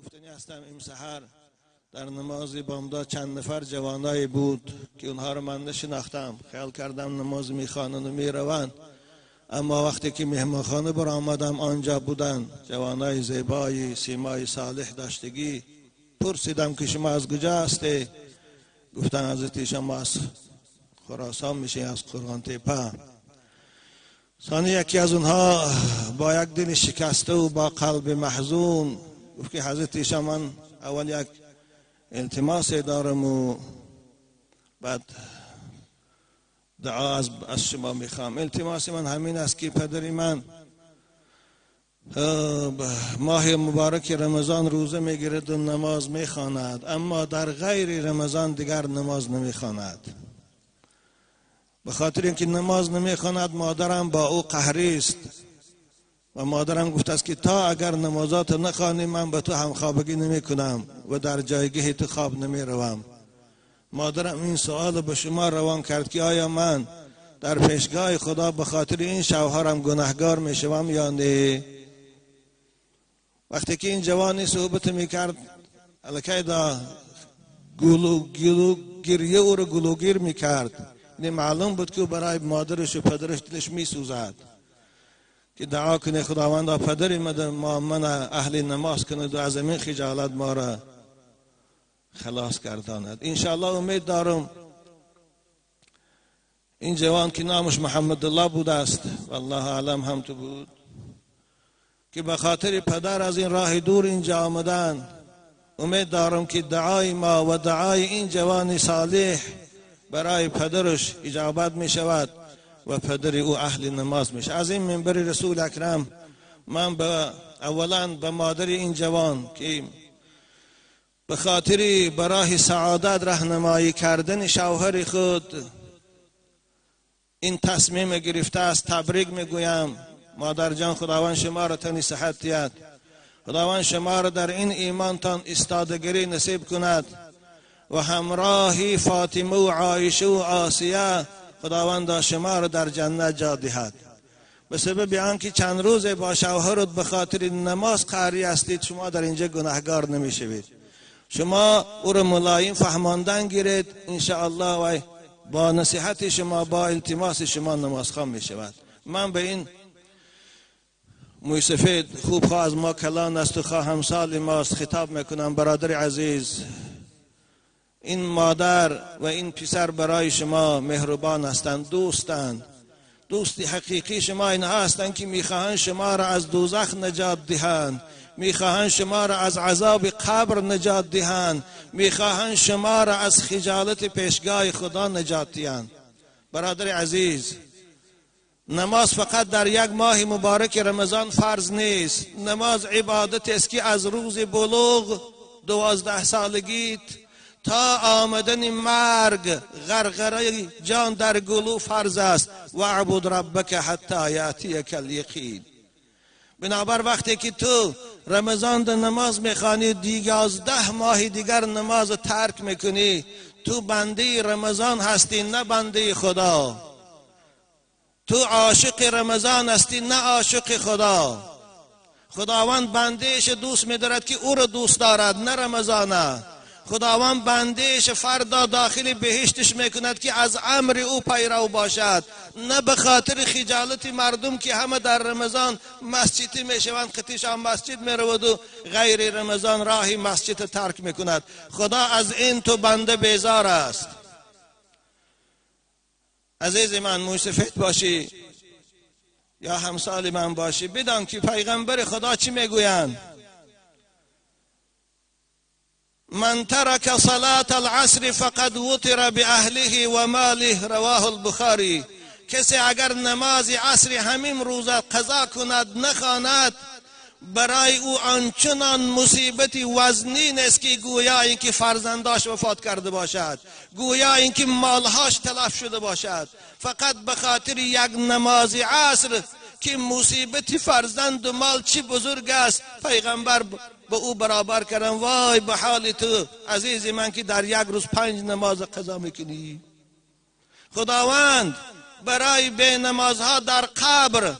گفتنی هستم این سحر در نماز بامداد چند نفر جوانایی بود که اونها رو من نشناختم، خیال کردم نماز میخوانند و میروند، اما وقتی که مهمانخانه برآمدم آنجا بودن جوانای زیبایی، سیمای صالح داشتگی. پرسیدم که شما از کجا هستی؟ گفتن حضرت شما از خراسان میشه، از قرآن تپه. ثانی یکی از اونها با یک دل شکسته و با قلب محزون گفت که حضرت شما من اول یک التماس دارم و بعد دعا از شما میخوام. التماس من همین است که پدر من ماه مبارک رمضان روزه میگیرد و نماز میخواند، اما در غیر رمضان دیگر نماز نمیخواند. به خاطر اینکه نماز نمیخواند مادرم با او قهری است و مادرم گفت است که تا اگر نمازات نخوانی من به تو همخوابگی نمیکنم و در جایگاه تو خواب نمیروم. مادرم این سوال به شما روان کرد که آیا من در پیشگاه خدا به خاطر این شوهرم گناهگار میشوم یا نه؟ وقتی که این جوانی صحبت میکرد الکی دا گلو گلو گریه او رو گلوگیر میکرد. یعنی معلوم بود که برای مادرش و پدرش دلش میسوزد که دعا کنه خداوند پدر ما من اهل نماز کند و از این خجالت ما را خلاص گرداند. انشاءالله امید دارم این جوان که نامش محمد الله بوده است، والله اعلم هم تو بود، که به خاطر پدر از این راه دور اینجا آمدن، امید دارم که دعای ما و دعای این جوان صالح برای پدرش اجابت می شود و پدر او اهل نماز میشه. از این منبر رسول اکرم من اولا به مادر این جوان که به خاطر برای سعادت راهنمایی کردن شوهر خود این تصمیم گرفته است تبریک میگویم. مادر جان خداوند شما را تنی صحت دهد، خداوند شما را در این ایمانتان ایستادگی نصیب کند و همراهی فاطمه و عایشه و آسیه خداوند شما را در جنت جا دهد. به سبب آنکه چند روز با شوهرت به خاطر نماز قهری هستید شما در اینجا گناهگار نمیشوید. شما او را ملایم فهماندن گیرید انشاءالله و با نصیحت شما با التماس شما نمازخوان می شود. من به این موی سفید خوب خواه از ما کلان است و خواه همسال ماست خطاب میکنم. برادر عزیز، این مادر و این پسر برای شما مهربان هستند، دوستند، دوستی حقیقی شما اینها هستند که میخواهند شما را از دوزخ نجات دهند، میخواهند شما را از عذاب قبر نجات دهند، میخواهند شما را از خجالت پیشگاه خدا نجات دهند. برادر عزیز، نماز فقط در یک ماه مبارک رمضان فرض نیست. نماز عبادت است که از روز بلوغ 12 سالگیت تا آمدن مرگ غرغره جان در گلو فرض است. و اعبد ربک حتی یأتیک الیقین. بنابر وقتی که تو رمضان در نماز میخوانی 11 ماه دیگر نماز ترک میکنی، تو بنده رمضان هستی نه بنده خدا. تو عاشق رمضان هستی نه عاشق خدا. خداوند بندهش دوست میدارد که او را دوست دارد نه رمضانه. خداوند بندهش فردا داخل بهشتش میکند که از امر او پیرو باشد، نه به خاطر خجالت مردم که همه در رمضان مسجدی میشوند، قطیشان مسجد میرود و غیر رمضان راهی مسجد ترک میکند. خدا از این تو بنده بیزار است. عزیز من، موی سفید باشی یا همسال من باشی، بدان که پیغمبر خدا چی میگویند؟ من ترک صلاة العصر فقد وتر بأهله وماله، رواه البخاری. کسی اگر نماز عصر همین روز قضا کند نخواند، برای او آنچنان مصیبت وزنین است که گویا اینکه فرزنداش وفات کرده باشد، گویا اینکه مالهاش تلف شده باشد. فقط به خاطر یک نماز عصر که مصیبت فرزند و مال چی بزرگ است، پیغمبر به او برابر کردن. وای به حال تو عزیز من که در یک روز 5 نماز قضا میکنی. خداوند برای بی نمازها در قبر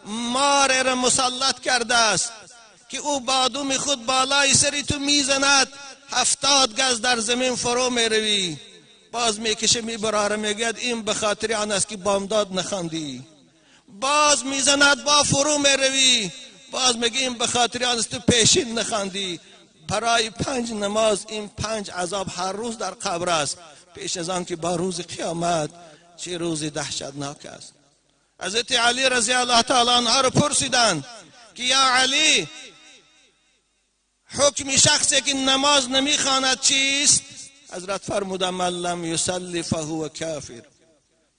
مار را مسلط کرده است که او با دم خود بالای سر تو میزند، 70 گز در زمین فرو میروی. باز میکشه میبراره، میگوید این به خاطر آن است که بامداد نخواندی. باز میزند، با فرو میروی. باز میگه این به خاطر آن است تو پیشین نخواندی. برای 5 نماز این 5 عذاب هر روز در قبر است، پیش از آن که با روز قیامت چه روز دهشتناک است. حضرت علی رضی الله تعالی عنه را پرسیدند که یا علی، حکم شخصی که نماز نمیخواند چیست؟ حضرت فرمودند من لم یصلی فهو کافر،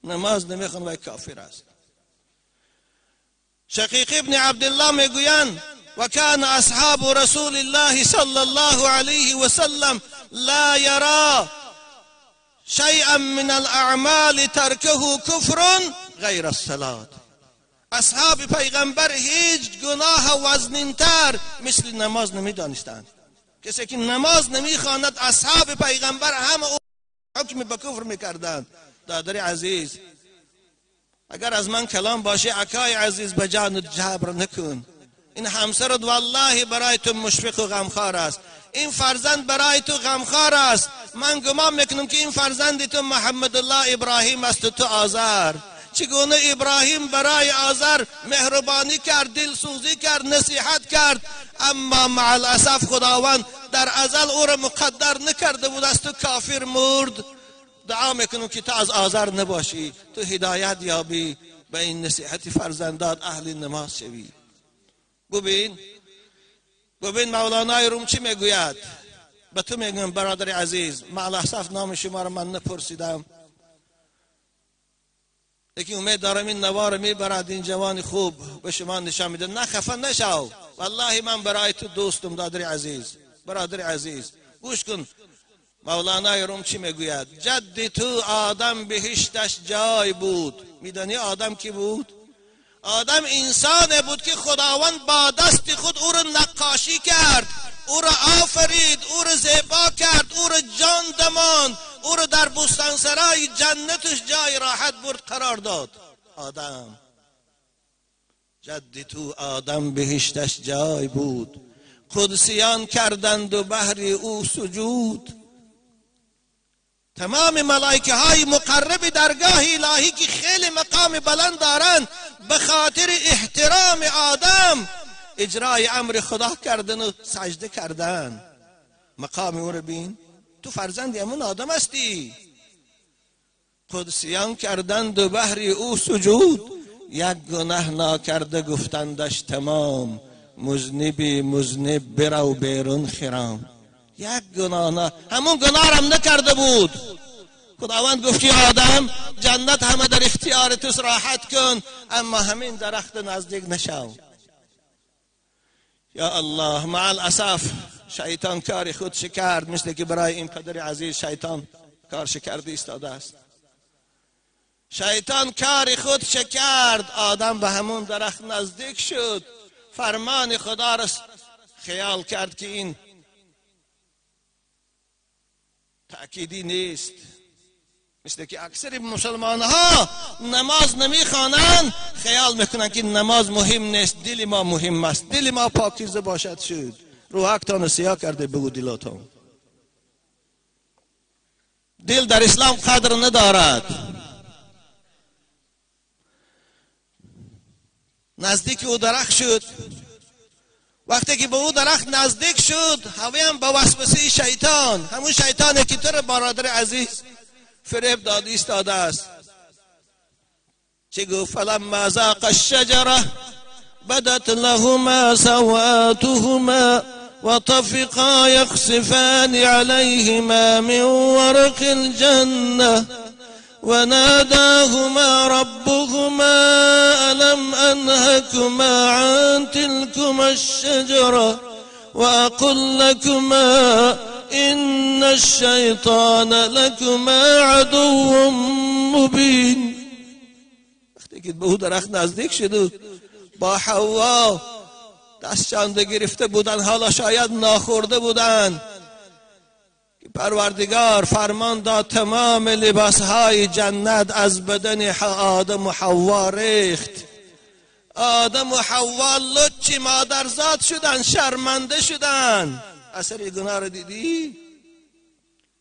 نماز نمیخواند و کافر است. شقیق ابن عبدالله میگویند وكان أصحاب رسول الله صلى الله عليه وسلم لا يرى شيئا من الأعمال تركه كفر غير الصلاة. اصحاب پیغمبر هیچ گناه وزنینتر مثل نماز نمیدانستند. کسی که نماز نمیخواند اصحاب پیغمبر همه او حکم به کفر میکردند. دادر عزیز، اگر از من کلام باشه اکای عزیز به جان جبر نکن. این همسرت والله برای تو مشفق و غمخوار است، این فرزند برای تو غمخوار است. من گمان میکنم که این فرزند تو محمد الله ابراهیم است و تو آذر. چگونه ابراهیم برای آذر مهربانی کرد، دلسوزی کرد، نصیحت کرد، اما مع الاسف خداوند در ازل او را مقدر نکرده بود، از تو کافر مرد. دعا میکنم که تو از آذر نباشی، تو هدایت یابی، به این نصیحت فرزندات اهل نماز شوی. ببین مولانای روم چی میگوید؟ به تو میگم برادر عزیز، مع الاسف نام شما را من نپرسیدم، لیکن امید دارم این نوار میبرد این جوان خوب به شما نشان میده. نه خفه نشو، والله من برای تو دوستم دادر عزیز، برادر عزیز گوش کن. مولانای روم چی میگوید؟ جد تو آدم بهشتش جای بود. میدانی آدم کی بود؟ آدم انسان بود که خداوند با دست خود او را نقاشی کرد، او را آفرید، او را زیبا کرد، او را جان دماند، او را در بستانسرای جنتش جای راحت برد قرار داد. آدم جد تو آدم بهشتش جای بود، قدسیان کردند و بهر او سجود. تمام ملائکه های مقرب درگاه الهی که خیلی مقام بلند دارند، به خاطر احترام آدم اجرای امر خدا کردن و سجده کردن. مقام او رو بین، تو فرزند همون آدم هستی. قدسیان کردند و بهر او سجود، یک گناه ناکرده گفتندش تمام، مذنبی مذنب برو بیرون خرام. یک گناه نه، همون گناه هم نکرده بود. خداوند گفت که آدم جنت همه در اختیار توست، راحت کن، اما همین درخت نزدیک نشو. یا الله، مع الاسف شیطان کار خود کرد، مثل که برای این پدر عزیز شیطان کار کرده ایستاده است. شیطان کار خود کرد، آدم به همون درخت نزدیک شد، فرمان خدا را خیال کرد که این تأکیدی نیست. مثل که اکثر مسلمان ها نماز نمیخوانند، خیال میکنند که نماز مهم نیست، دل ما مهم است، دل ما پاکیزه باشد شد. روحکتان سیاه کرده بگو دلاتان. دل در اسلام قدر ندارد. نزدیک او درخت شد. وقتی که به او درخت نزدیک شد، هم به وسوسه شیطان، همون شیطانی که تو را برادر عزیز فریب داد ایستاده است، چه گفت؟ فلما ذاق الشجره بدت لهما سوآتهما وطفقا يخصفان عليهما من ورق الجنة وناداهما ربهما ألم أنهكما عن تلكما الشجرة وأقل لكما إن الشيطان لكما عدو مبين. وقتی که به او درخت نزدیک شد با حوا دست چنده گرفته بودن، حالا شاید ناخورده بودن، پروردگار فرمان داد تمام لباسهای جنت از بدن آدم و حوا ریخت. آدم و حوا لچ مادرزاد شدن، شرمنده شدن. اثر گناه رو دیدی؟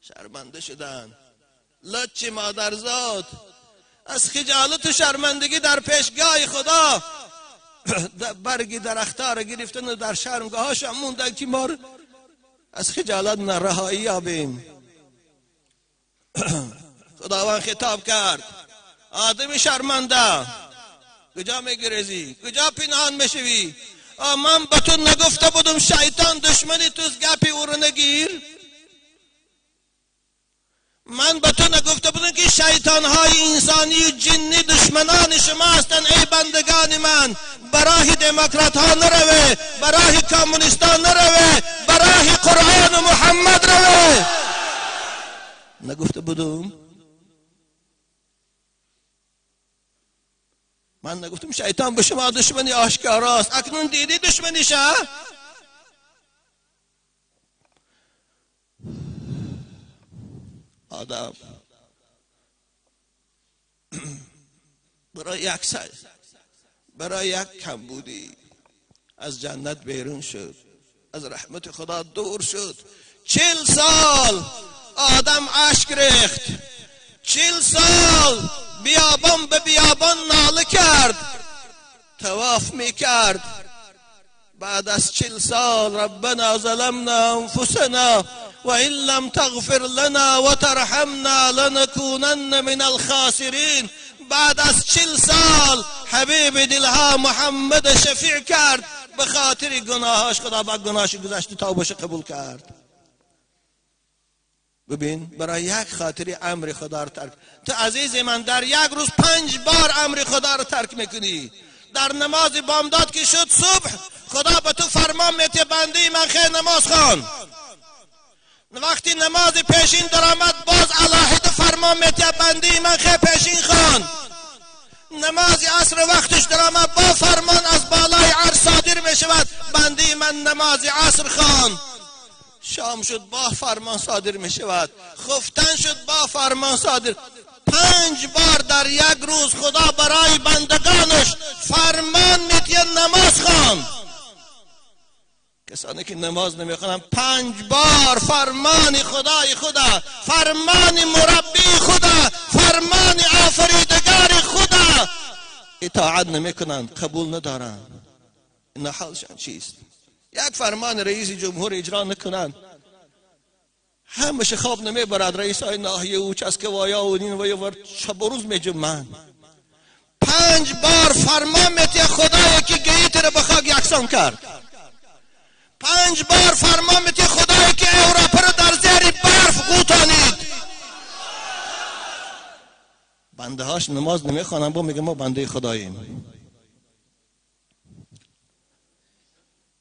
شرمنده شدن، لچ مادرزاد از خجالت و شرمندگی در پیشگاه خدا برگ درخت‌ها رو گرفتن و در شرمگاهاش هم موندن که ما از خجالت نرهایی یابیم. خداوند خطاب کرد آدم شرمنده، کجا میگریزی؟ کجا پنهان میشوی؟ من به تو نگفته بودم شیطان دشمنی توست، گپی او رو نگیر؟ من به تو نگفته بودم که شیطان های انسانی و جنی دشمنان شما هستند؟ ای بندگان من، برای دموکرات ها نروه، برای کمونیست ها نروه، برای قرآن و محمد روه. نگفته بودم؟ من نگفتم شیطان به شما دشمنی آشکاراست؟ اکنون دیدی دشمنیشه؟ آدم برای یک سال، برای یک کمبودی از جنت بیرون شد، از رحمت خدا دور شد. 40 سال آدم اشک ریخت، 40 سال بیابان به بیابان ناله کرد، طواف میکرد. بعد از 40 سال ربنا ظلمنا انفسنا وإن لم تغفر لنا وترحمنا لنكونن من الخاسرین. بعد از 40 سال حبیب دلها محمد شفیع کرد، به خاطر گناهاش خدا با گناهش گذشته توبهش قبول کرد. ببین، برای یک خاطری امر خدا رو ترک. تو عزیز من در یک روز 5 بار امر خدا رو ترک میکنی. در نماز بامداد که شد صبح، خدا به تو فرمان میده بنده من خیر نماز خوان. وقتی نماز پیشین درآمد باز علاهد فرمان میده بنده من خیر پیشین خوان. نماز عصر وقتش درآمد با فرمان از بالای عرش صادر میشود بنده من نماز عصر خوان. شام شد با فرمان صادر میشود، خفتن شد با فرمان صادر. 5 بار در یک روز خدا برای بندگانش فرمان میده نماز خوان. کسانی که نماز نمیخوانند 5 بار فرمان خدای خدا، فرمان مربی خدا، فرمان آفریدگار خدا اطاعت نمیکنند، قبول ندارند. این حالشان چیست؟ یک فرمان رئیس جمهور اجرا نکنند، همش خواب نمیبرد. رئیس های ناحیه و چسکوایا و این و شب و روز میجمند. 5 بار فرمان میده خدایی که گیت را به خاک یکسان کرد. 5 بار فرمان میده خدایی که اروپا را در زیر برف قوتانید. بنده هاش نماز نمیخوانند، با میگه ما بنده خداییم.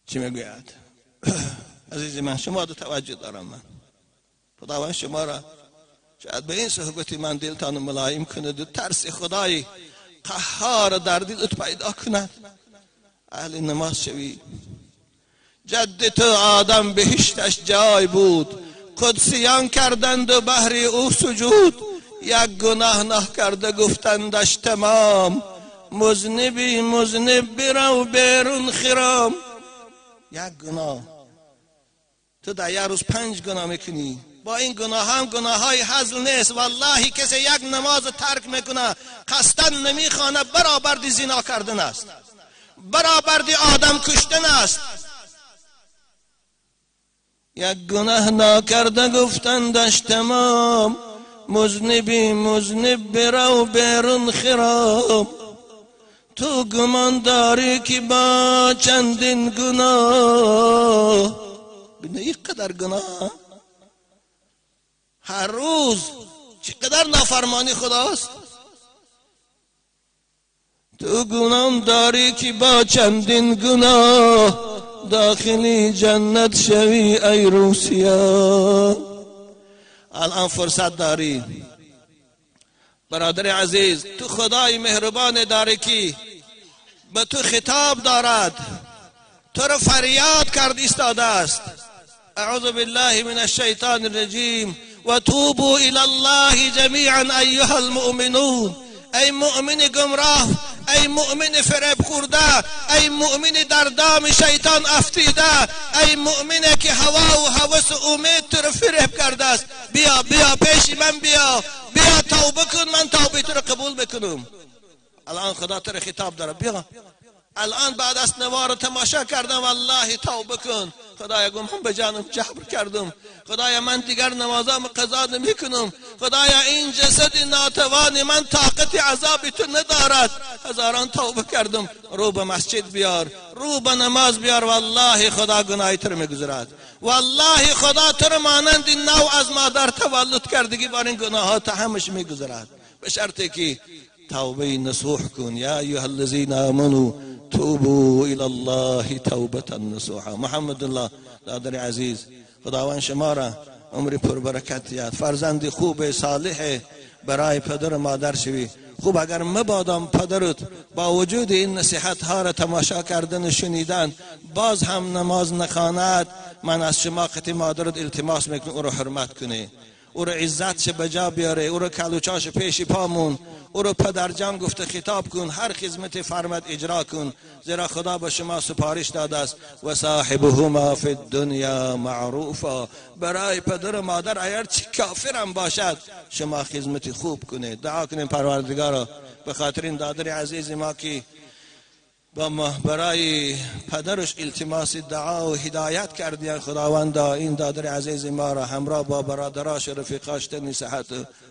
چی میگوید؟ عزیز من شما رو توجه دارم. من خداوند شما را شاید به این صحبت من دلتان ملایم کند و ترس خدای قهار در دلت پیدا کند. اهل نماز شوی. جد تو آدم بهشتش جای بود، قدسیان کردند و بهر او سجود. یک گناه نه کرده گفتندش تمام، مذنبی مذنب برو بیرون خرام. یک گناه تو در یک روز 5 گناه میکنی. با این گناه هم گناه های هزل نیست. والله کسی یک نماز ترک میکنه قصداً نمیخوانه، برابر زنا کردن است، برابر آدم کشتن است. یک گناه ناکرده گفتندش تمام، مذنبی مذنب برو بیرون خرام. تو گمان داری که با چندین گناه، ببین اینقدر گناه هر روز، چقدر نافرمانی خداست. تو گمان داری که با چندین گناه داخلی جنت شوی ای روسیا. الان فرصت داری برادر عزیز، تو خدای مهربان داری که به تو خطاب دارد، تو رو فریاد کرد ایستاده است. اعوذ بالله من الشیطان الرجیم و توبوا الی الله جمیعا ایها المؤمنون. ای مؤمن گمراه، ای مؤمن فریب خورده، ای مؤمن در دام شیطان افتیده، ای مؤمن که هوا و هوس و امید تو رو فریب کرده است، بیا بیا پیش من، بیا بیا توبه کن، من توبه تو رو قبول میکنم. الان خدا تو رو خطاب داره، بیا الان بعد از نوار تماشا کردم، والله توبه کن. خدایا گم هم به جانم جبر کردم، خدایا من دیگر نمازام قضا نمی کنم، خدایا این جسد ناتوان من طاقت عذاب تو ندارد، هزاران توبه کردم. رو به مسجد بیار، رو به نماز بیار، والله خدا گناه تو میگذرد. والله خدا تو رو مانند نو از مادر تولد کردگی بار این گناهات همش میگذرد، به شرطی که توبه نصوح کن. یا ایها الذین آمنوا توبوا الى الله توبة نصوحا. محمد الله دادر عزیز، خداوند شما را عمر پربرکت یاد، فرزند خوب صالح برای پدر و مادر شوی. خوب اگر مبادم پدرت با وجود این نصیحت ها را تماشا کردن و شنیدن باز هم نماز نخواند، من از شما قطعی مادرت التماس میکنم او را حرمت کنی، او را عزتش به جا بیاره، او را کلوچاش پیش پامون، او را پدرجان گفته خطاب کن، هر خدمت فرمد اجرا کن، زیرا خدا به شما سپارش داده است و صاحبهما فی الدنیا معروفا. برای پدر و مادر اگر چی کافرم باشد شما خدمت خوب کنید. دعا کنیم پروردگارا به خاطر این دادر عزیز ما که برای پدرش التماس دعا و هدایت کردین، خداوند این دادر عزیز ما را همراه با برادراش و رفیقاش تنی صحت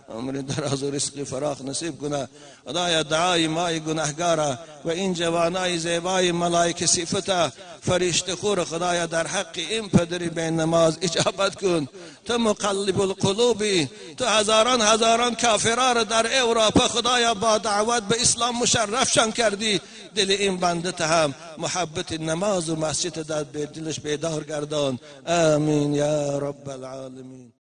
عمر دراز و رزق فراخ نصیب کنه. خدایا دعای مای گناهگارا و این جوانای زیبای ملائکه صفت فرشته خور، خدایا در حق این پدری به نماز اجابت کن. تو مقلب القلوبی، تو هزاران هزاران کافرا را در اروپا خدایا با دعوت به اسلام مشرفشان کردی، دل این بنده هم محبت نماز و مسجد در دلش بیدار گردان. آمین یا رب العالمین.